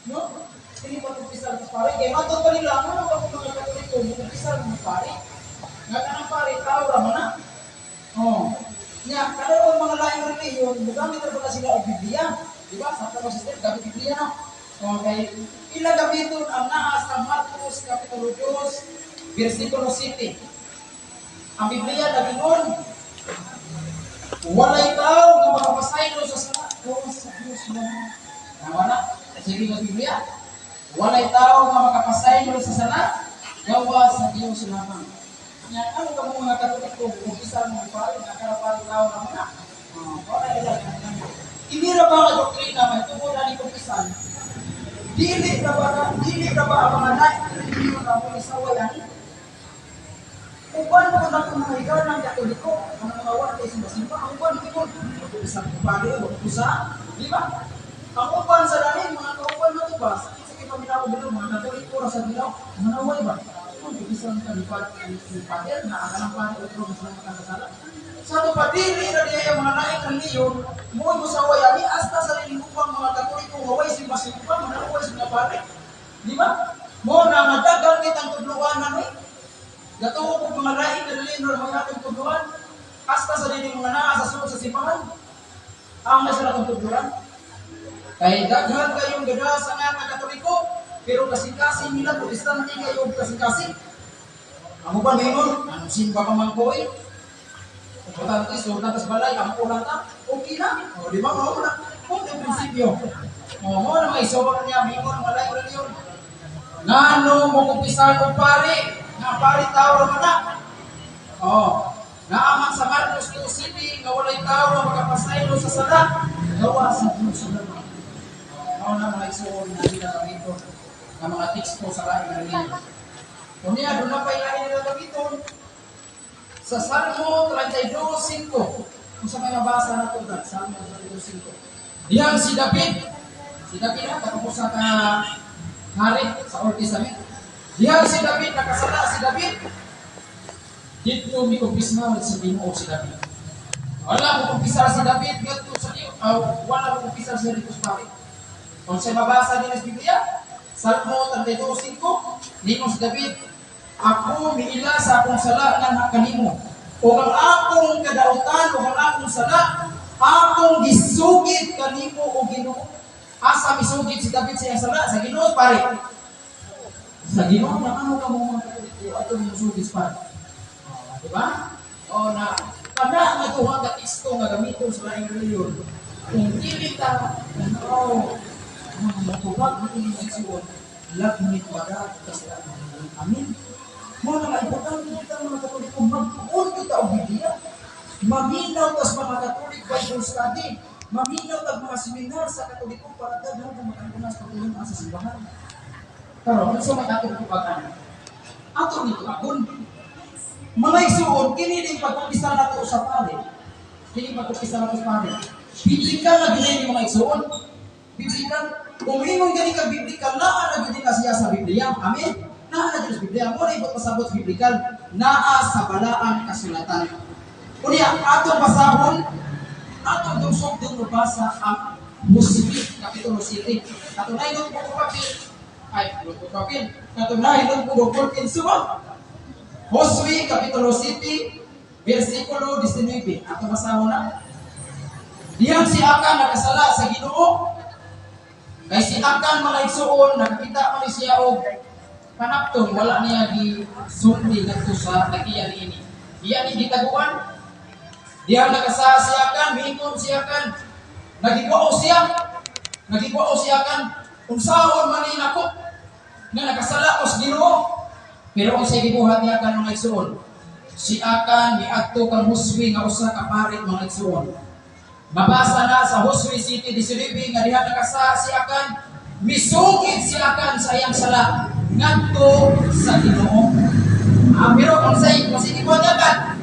No? Dili pagkumpisal sa pare. Kaya matod pa nila, ano ba kung mga Katoliko, mukumpisal mga pare? Nga kanang pare, tao ra man na. Oh. Nya, kada ang mga laing relihiyon, mugamit ra ba sila og Biblia? Di ba? Sa mga system, gamit Biblia, no? Okay. Ila gamiton ang naa sa Marcos Kapitulo 2, versikulo 7. Ang Biblia nagingon, "Walay tao nga makapasaylo sa sala, gawas sa Dios lamang." Tama na? Sige nga Biblia. "Walay tao nga makapasaylo sa sala, gawas sa Dios lamang." Nya, ano ka mo mga Katoliko, kung isa mo pare, nga karapari tao na mga. Oh, wala ila. Ini ra ba nga doktrina may tungod ani kumpisan? Dili ra ba ang mga laing relihiyon na mo isaway ani? Uban ko na kung mga higalang Katoliko, ang mga wala kay simba, ang uban ko isang pare o usa, di ba? Ang uban sa lain, mga kauban na to ba? Sakit sa kipaminaw bilo, mga Katoliko ra sa bilaw, manaway ba? Kung isang kalipad ni pader na ang kanang pare otro mas lang makakasala. Sa to pa dili ra diay ang mga laing relihiyon mo musaway ani hasta sa lingkubang mga Katoliko nga way simba-simba, manaway sa mga pare. Di ba? Mo na madagan kitang tudloan na ni. Gatuo ko mga laing relihiyon ra mga atong tudloan. Hasta sa dili mga naa sa sulod sa simbahan. Ang may sila atong tudloan. Kay daghan kayong gada sa nga Katoliko, pero kasing-kasing nila, Protestante kayo kasing-kasing. Ang uban mingon, "Anong simba pa man ko eh? Importante, sultan tas balay, ang ulan ta, okay na." O, di ba? Oo na. Kung yung prinsipyo. O, mo na may sobra niya, mingon, malay relihiyon. Ngano mo kumpisal og pare, nga pare tao ra man na. Oh, naaman sa Marcos 2 City nga walay tao nga makapasaylo sa sala, gawas sa Dios lamang. Mao na, mga igsoon, na sila gamiton nga mga teksto sa laing relihiyon. Unya, doon na pa ilain nila gamiton sa Salmo 32:5. Kung sa may mabasa na ito, Salmo 32:5. Diyang si David, si David na, katapos sa ka hari sa Old Testament. Diyang si David, nakasala si David. Dito mi kumpisal sa Ginoo si David. Wala mo kumpisal si David ngadto sa Dios, aw, wala mo kumpisal sa Dios pare. Kung sa mabasa din sa Biblia, Salmo 32:5, ningon si David, "Ako miila sa akong sala nga kanimo. O ang akong kadautan, o ang akong sala, akong gisugid kanimo, o Ginoo." Asa misugid si David sa iyang sala? Sa Ginoo, pare. Sa Ginoo na. Ano ka mo mga Katoliko ato misugid sa pare? Oh, di ba? O na kana nga duha ka teksto nga gamiton sa laing relihiyon. Kung dili ta oh mga matubag ni igsuon, lagmit wala kasalanan. Amen. Mo na nga importante kita mga Katoliko magtuon kita og Biblia. Maminaw tas mga Catholic Bible study. Maminaw tag mga seminar sa Katoliko para daghan kung makangkunas pagtulong sa simbahan. Karon, unsa may atong tubagan? Ato ni tubagon. Mga igsuon, kini din pagkumpisal nato sa pare. Kini pagkumpisal nato sa pare. Biblical na gyud ni, mga igsuon. Biblical. Kung ingon gani ka biblical, naa na gyud na siya sa Biblia. Amen. Naa na gyud sa Biblia. Mo na ibot pasabot sa biblical, naa sa balaang kasulatan. Unya, atong basahon, atong dusog din mabasa ang Josue, Kapitulo 7. Ato na notebook ko papel. Ay, notebook papel. Ato na notebook ko ballpen suba. Josue, Kapitulo 7, versikulo 19. Ato basahon na. Diyang si Akan nakasala sa Ginoo. Kay si Akan, mga igsuon, nakakita man ni siya og panapton, wala niya gi sulti ngadto sa nagiya niini. Iya ni gitaguan. Diyang nakasala si Akan, miingon si Akan. Nagigwao siya. Nagigwao si Akan. "Unsaon man ni nako nga nakasala ko sa Ginoo?" Pero unsay gibuhat ni Akan, mga igsuon? Si Akan miadto kang Josue nga usa ka pari, mga igsuon. Mabasa na sa Josue 7:19 nga diha nakasala si Akan, misugid si Akan sa iyang sala ngadto sa Ginoo. Ah, pero kung sa kung sige mo Akan,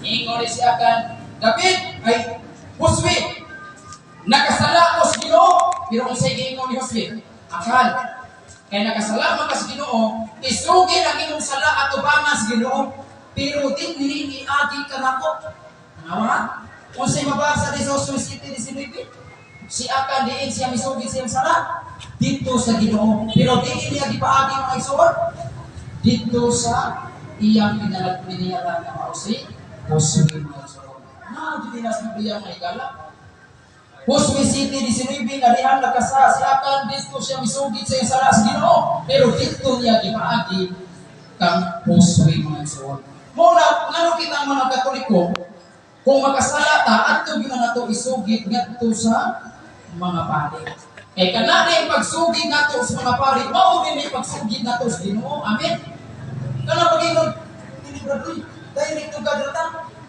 ingon ni si Akan, "David, ay Josue, nakasala ko sa Ginoo." Pero kung sa giingon ni Josue, "Akan, kay nakasala man ka sa Ginoo, isugid ang imong sala at ubangan sa Ginoo, pero dinhi iagi ka nako." Nawa? Kung sa mabasa di sa Josue 7:19, si Akan diin siya misugid siyang sala. Dito sa Ginoo. Pero di niya gipaagi, mga igsoon, dito sa iyang pinayalan nga mao si Josue, mga igsoon. Na jud na sa Biblia, mga higala. Josue 7:19 nga dihan nakasala si Akan, dito siya misugid sa iyang sala sa Ginoo. Pero dito niya gipaagi kang Josue, mga igsoon. Mao na ngano kita ang mga Katoliko, kung makasala ta, adto gyud na nato isugid ngadto sa mga pari. Kay kana na yung pagsugid nato sa mga pari, mao din yung pagsugid nato sa Ginoo. Amen. Kana pag-ingon, dili brother, direct to God ra.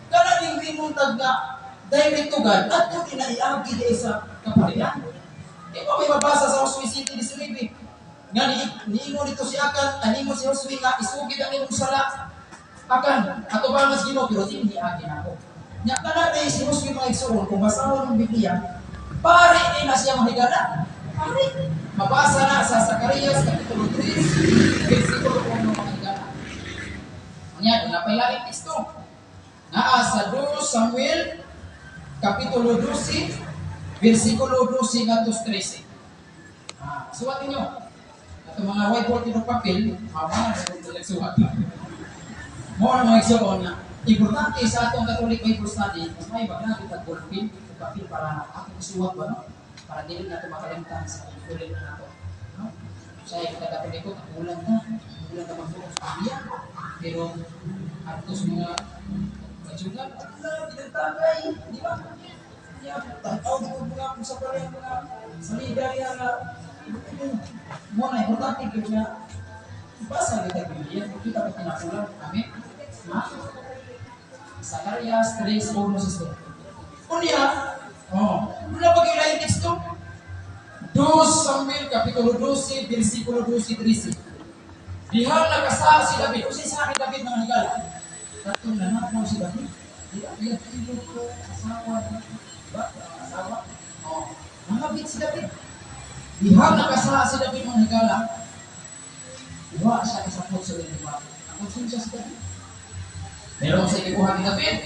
Kana ding bimuntag nga direct to God, adto din na iagi di sa kaparian. Di ba may mabasa sa Josue 7:19? Nga ni niingon dito si Akan, aningon si Josue nga isugid ang imong sala. Akan, ato ba mas Ginoo, pero di niagi nako. Nya kana di si Josue, mga igsoon, kung basahon ang Biblia, pare ni na siya, mga higala. Pare. Mabasa na sa Zacarias Kapitulo 3, versikulo 1, mga higala. Nya, na pay laing teksto. Naa sa 2 Samuel Kapitulo 12, versikulo 12 ngadto 13. Ah, suwat ninyo. Ato mga whiteboard tinong papel, mama na kung nagsuwat. Mao na, mga igsoon, nga importante sa atong Catholic Bible study, mas may wag na kita ballpen o papel para atong isuwat ba, no? Para dili na ito makalimtan sa ulit na nato. No? Sa kita Katoliko, kulang na. Kulang na magbuo sa Biblia. Pero ato sa mga badyugan, wala, ginagtagay, di ba? Ya, tanaw di ko mga kung sa parehang mga salida niya nga mao na importante gyud nga basa kita Biblia, kung kita pa kinakulang. Amen. Ha? Zacarias 3:1 sa Unya, oh, wala pa kayo laing teksto? 2 Samuel Kapitulo 12, versikulo 12, 13. Diha nakasala si David. Unsay sa akin David, mga higala? Katong nanakaw si David. Di ba? Iya, pilo ko, asawa, ba? Asawa? Oh, nangabit si David. Diha nakasala si David, mga higala. Wa siya kasapot sa iyang diba. Ang konsensya si David. Pero sa ikibuhat ni David,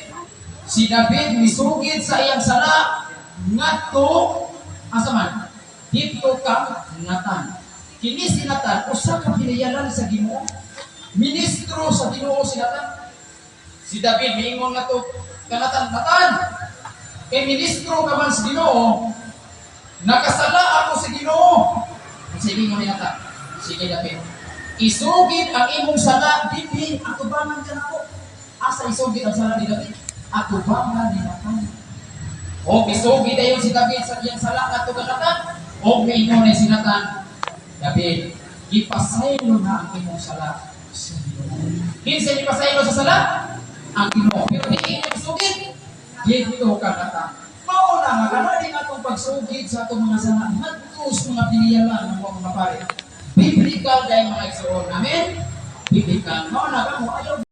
si David misugid sa iyang sala ngadto asa man? Dito kang Nathan. Kini si Nathan usa ka pinayalan sa Ginoo. Ministro sa Ginoo si Nathan. Si David miingon ngadto ka Nathan, "Nathan, kay ministro ka man sa Ginoo, nakasala ako sa Ginoo." Sige ni Nathan, "Sige David, isugid ang imong sala dinhi atubangan ka nako." Asa isugid ang sala ni David? Atubangan ni Nathan. O isugid dayon si David sa iyang sala ngadto ka Nathan. O miingon ni si Nathan, "David, gipasaylo na ang imong sala sa Ginoo." Kinsa gipasaylo sa sala? Ang Ginoo. Pero di inyo isugid dito ka Nathan. Mao na nga kana din atong pagsugid sa atong mga sala ngadto sa mga piniyalan ng mga pare. Biblical dahil, mga igsoon. Amen? Biblical. Mao na kamo ayaw